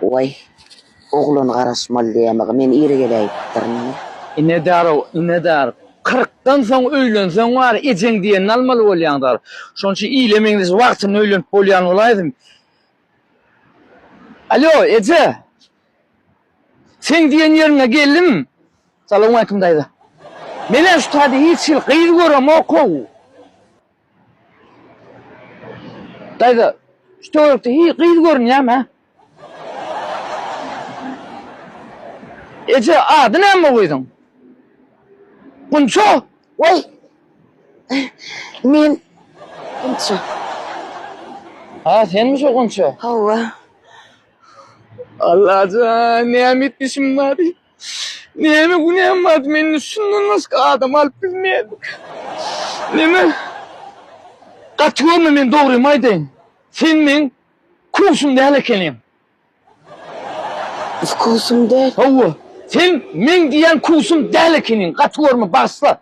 Waý, oglan garaşmaly diýemegi, men ir geläýipdirin. Ine darow, ine dar. Kyrkdan soň öýlenseň bar, ejeň diýenini almaly bolýaň dar. Şonuň üçin ile meňzeş wagtynda öýlenip bolýan bolaýdym. Alýo, eje! Seň diýen ýeriňe geldim. Salowmaleýkim daýza. Men-ä şu taýda hiç hili gyz göremok-ow. Daýza, şu töwerekde hiç gyz görünýärmi, hä? Eje, ady näme o gyzyň? Gunça! Waý! Men Gunça. Ha, senmi şo Gunça? Hawa. Allajan, näme etmişim bar? Näme günäm bardy mende şundan başga adam alyp bilmeýärdik. Neme? Gaty görme men dogrymy aýdaýyn. Sen meň kusum däl ekeniň. Wkusum däl. Hawa. Sen meň diýýän kusum däl ekeniň. Gaty görme bagyşla.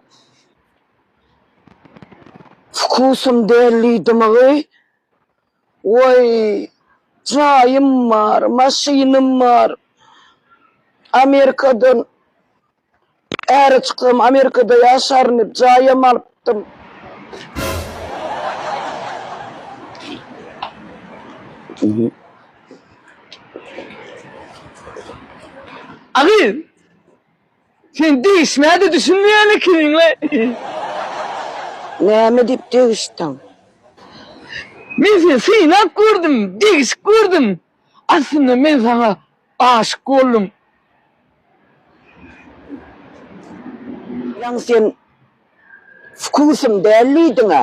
Wkusum däl diýdimigy? Waý, jaýym bar, maşynym bar. Amerikadan äre çyksam Amerikada ýaşaryn diýip jaýam alypdym. A gyz, Sen degişmä-de düşünmeýän ekeniň-le. Näme diýip degişdiň? Men seni synap gördüm, degişip gördüm. Aslynda men saňa aşyk boldum. Ýaňy sen wkusym däl diýdiň-ä.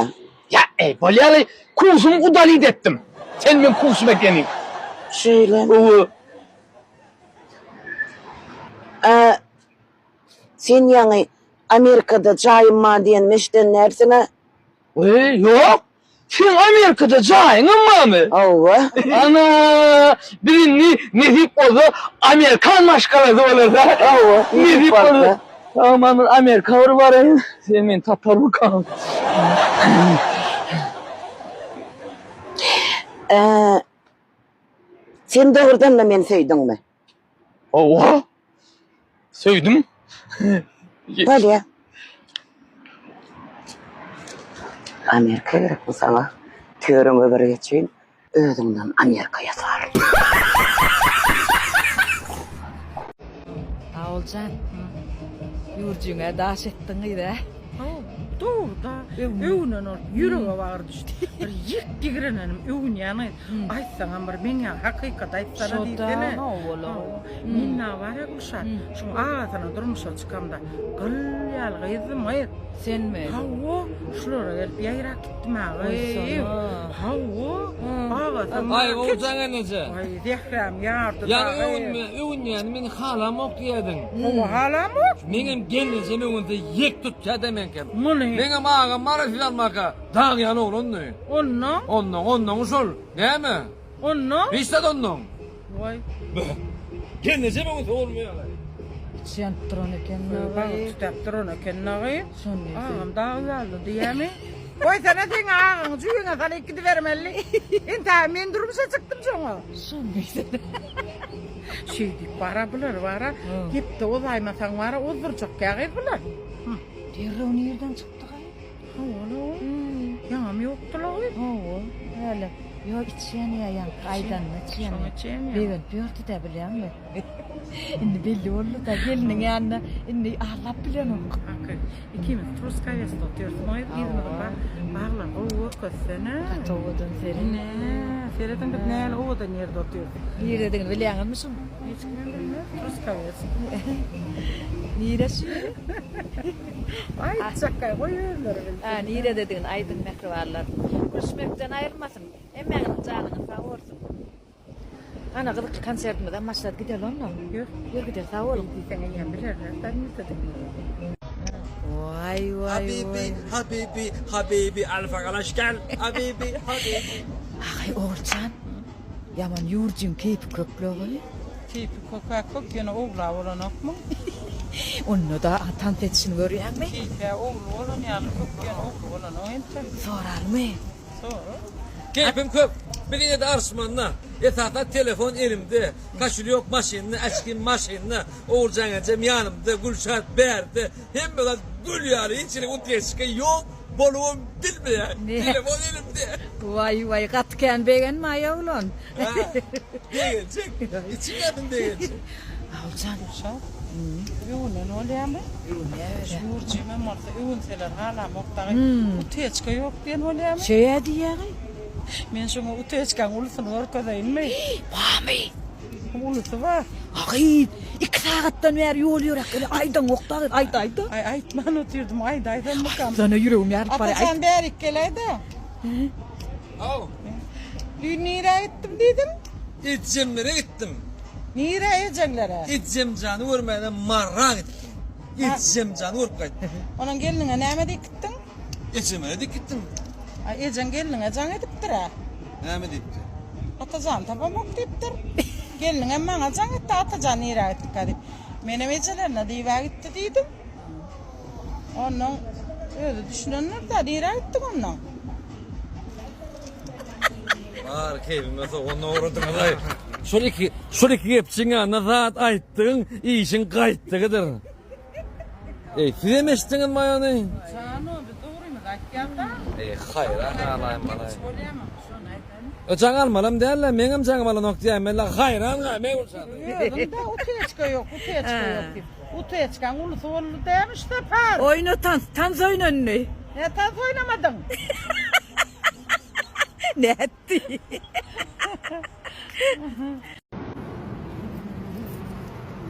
Ýa, eý, bolýa-laý, wkusymy udalit etdim. Sen meň wkusym ekeniň. Şeýlemi? Hawa. A sen ýaňy Amerikada jaýym bar diýenimi eşiden dälsiň-ä? Eý, ýok. Seň Amerikada jaýyňam barmy? Hawa. Ana, biz indi nesip bolsa amerikan maşgalasy bolarys-a. Hawa, nesip bolsa. Aman bir Amerika bir baraýyn. Sen meni taparmykaň? Ä, Sen dogrudan-da meni söýdüňmi? Hawa. Söýdüm. Bolýa. Amerika gerekmi saňa? Törüňe bir geçeýin, özüňden Amerika ýasaryn. Oguljan, ýurjyňa daş etdiň gyz-ä. Haw, dogry-da. Öwünen ol ýürege bagyr düşdi. Bir ýek ýigrenenim öwünýän gyz. Aýtsaňam bir meň ýaly hakykat aýtsana diýsene. Hawa. Men bar-a Gülşat, şuň agasyna durmuşa çykamda gyl ýaly gyzdym gyz. Senmi? Hawa, şulara gelip ýaýrap gitdim-ä gyz. Hawa, agasam Aý, Oguljan eneje. Aý, zähräm ýardy Ýaňy dagy. öwünme, öwünýäni men halamok diýýädiň. Hawa, halamok. Meňem gelnejem öwünse ýek tutýa-da meňkem. Muny. Meňem agam bar-a siz almaka, dag ýaly oglandy. Onnoň? Onnoň, onnoňy şol. Näme? Onnoň? Hiç zat onnoň. Waý. Gelnejem öwünse bolmaýar-aý. Içi ýanyp duran eken dagy. Bagyr tütäp duran eken dagy. Şony diýse. Agam dag ýaly diýýämi? Goýsana seň agaňy jübiňe salyp gidibermeli. Entägem men durmuşa çykdym şoňa. Şony diýsene. Şeýdip bara bular bara gepde ozaýmasaň bara ozdurjak ýa gyz bular. Derrew nirden çykdygaý? Hawa-la. Ýaňam ýokdy-la gyz. Hawa, häli. Ýo, içýän ýa ýaňky aýdanyny içýän. Şoň içýän ýa. Begenip ýördi-dä bilýäňmi? Indi belli boldy-da, gelniň ýanynda indi aldap bilenok. Haky, ikimiz Truskawesde otyrys. Gyz, yzymyzy baglar gowy görkezsene. Gaty owadan seret. Ine, serediň biz nähili owadan ýerde otyrys. Niredigini bilýäňizmi şuň? Hiç kimem bilmez, Truskawes. Nire şu? Aýtjakka, goý özleri bilsin. Hä, nirededigini aýdyň mähribanlar. Gülüşmekden aýrylmasyn. Hemmäňiziň janyňyz sag bolsun. Ana gyzykly konsertimizem başlady gideli onda. Ýör. Ýör gideli sag boluň. Diýseň eýýäm bilerler da nirededigini. Waý waý Habibi, habibi, habibi alfa galaşkan, habibi, habibi. Aý Oguljan, ýaman ýurjyň keýpi köklegoý. Keýpi kök-ä kök, ýöne ogla bolanokmy? Onda-da tans edişini görýäňmi? Keýp-ä ogly bolan ýaly kök, ýöne ogly bolanok entek. Soralymy? Sora. Keýpim kök. Biz ine-de Arçmanda. Esasan telefon elimde, koşelýok maşynda, açkim maşynda, Oguljan ejem ýanymda, Gülşat bärde. Hemme zat gül ýaly, hiç hili utleçka ýok, bolubam bilmeýär. Telefon elimde. Waý, waý, gaty kän begenme-aý oglan. Hä, begenjek. Içiň ýansyn begenjek. Oguljan. Gülşat, öwünen bolýamy? Öwünýär. Şuurjymam bolsa öwünseler halamok dagy. Utleçka ýok diýen bolýamy? Şeýä diýýäňi. Men şoňa uteçkaň ulusyny görkezeýinmi? Barmy? Ulusy bar. A gyz, 2 sagatdan bäri ýol ýöräp gele aýdaňok da gyz, aýt aýda. Aý aýtman otyrdym, aýdaýsammykam. Aýtsana ýüregim ýarylyp barýar. Atajan bärik geläýdä. Haw. Düýn nirä gitdim diýdiň? Ejemlere gitdim. Nirä ejeňlere? Ejemjany görmäne Mara gitdim. Ejemjany görüp gaýtdym. Onuň gelniňe näme diýip gitdiň? Ejeme ne diýip gitdiň? Aý, ejeň gelniňe jaň edipdir-ä. Näme diýipdir? Atajany tapamok diýipdir. Gelniňem maňa jaň etdi, Atajan nirä gitdikä diýip. Menem ejelerine diýib-ä gitdi diýdim. Onnoň özi düşünendir-dä, nirä gitdiň onnoň? Bar keýpime sogan dogradyňyz-aý. Şol iki, şol iki gepçiň ýanynda zat aýtdygyň, işiň gaýtdygydyr. Eý, sizem eşitdiňizmi ony? Jano, biz dogrymyzy aýtýas-da. Eý, haýran galaýyn balaý. Bolýamy? Şony aýdaýyn. O jaň almalam däl-le, meňem jaňym alanok diýýän, men-le haýran galaýyn, men Gülşat. Özüň-de utečka ýok, utečka ýok diýip. Utečkaň ulusy boldy dämi şu sapar? Oýna tans, tans oýnandy. Nä tans oýnamadyň? Nätdi?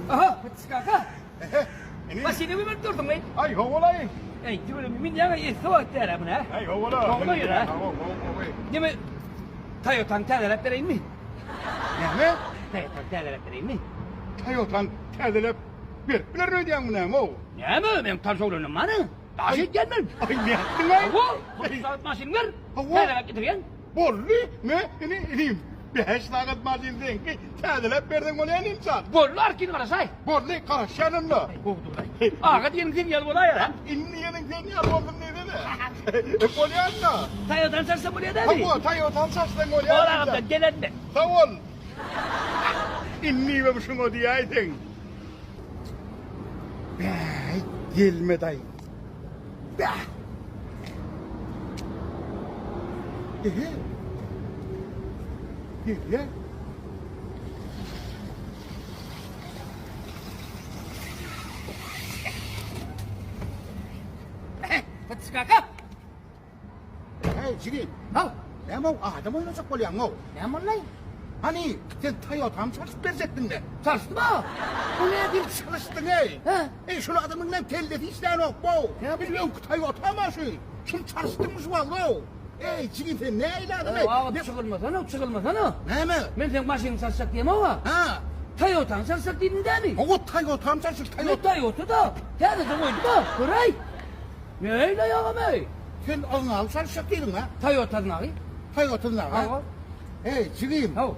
Aha, Patyş kaka. Maşyny güberip durduňmy? Aý howalaý. Eý, tüweleme münýäň esli wagt däl-ä muny, hä? Aý howala. Howala ýör, hä? Hawa, gowy, gowy. Neme, Toyotany täzeläp bereýinmi? Näme? Toyotany täzeläp bereýinmi? Toyotany täzeläp berip bilerin öýdýäňmi näme-ow? Näme, meň tanyş oglanym bar-a. Daş edýän men. Aý nätdiň-aý? Hawa, bir sagat maşyn ber, Hawa. täzeläp getirýän. Boldy, me, ine, inim, bäş sagat maşyn seňki, täzeläp berseň bolýa inim jan. Boldy, arkin garaşaý. Boldy, garaşýan onda. Gowudyr-laý. Aga diýeniň sen ýaly bolaýar, a? Indi diýeniň sen ýaly boldum diýsene. E, bolýa onda. Toyotany çalşsa bolýa dämi? Hawa, Toyotany çalşsaň bolýa. Bor agamjan, gelen men. Sag bol. Indibem şuňa diýäýseň. Bäý, gelmedi-aý. Bäh! Ehe! Gelýär. Patyş kaka! Heý, jigim! Haw! Näme-ow, adam oýnajak bolýaň-ow? Näme boldy? Hany, sen Toyotamy çalşyp berjekdiň-le? Çalyşdym-a! Bu nädip çalyşdyň-eý? Hä? Eý, şul adamyň näme kellesi işlänok-ow? Näme? Bil öňki Toyotamy şu? Şuny çalyşdyňmy şu wagt-ow? Eý, jigim, sen nähili adam-eý? Eý, aga, çygylmasana, çygylmasana. Näme? Men seň maşynyňy çalyşjak diýemok-a. Hä? Toyotany çalyşjak diýdim dämi? Hawa, Toyotamy çalyşjak, Toyota. Toyota-da. Täzeden goýdum-a, göräý. Neýle ýagam-eý? Sen yznagy çalyşjak diýdiň-ä? Toyota znagy. Toyota znagy? Hawa. Eý, jigim. Haw.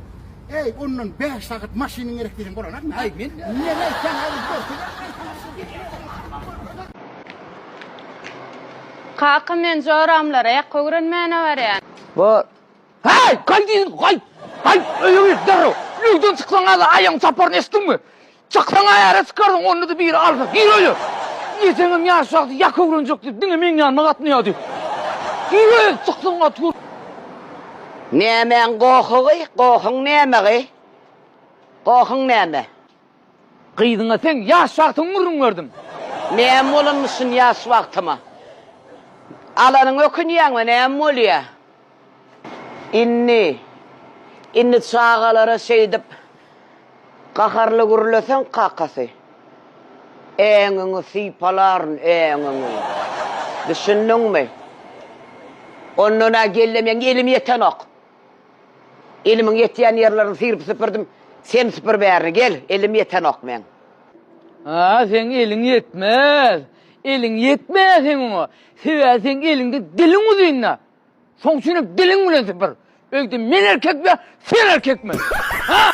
Eý, ondan bäş sagat maşynyň gerek diýseň bolanakmy? Aý, men... Men aýtsaň, häzir görkezärin. Kaka men joramlara ýaka öwrenmäne barýan. Bor. Heý, gaý diýdim, gaý! Gaý, öýe gir, derrew! Öýden çyksaň az aýagyň çaparyny eşitdiňmi? Çyksaň äre çykarsyň, onda-da biri alsa, gir öýe! Ejeňem ýaş wagty ýaka öwrenjek diýip, diňe meň ýanyma gatnaýardy. Gir öýe, çyksaň gaty gör. Nämäň gohugy, gohuň nämegy? Gohuň näme? Gyzyňa seň ýaş wagtyňy gürrüň berdim. Näme bolanmyşyn ýaş wagtyma? Alanyňa ökünýäňmi, näme bolýa? Indi, indi çagalara şeýdip gaharly gürleseň kakasy, äňiňi sypalaryn, äňiňi. Düşündiňmi? Ondan-a gelle meň elim ýetenok. Elimiň ýetýän ýerlerini syryp süpürdim, sen süpür bärini, gel, elim ýetenok meň. Ha, seň eliň ýetmez. Eliň ýetmeýär seň oňa. Sebäbi seň eliňde diliň uzyn-da. Şoň üçinem diliň bilen süpür. Öýde men erkekmi ýa sen erkekmi? Ha?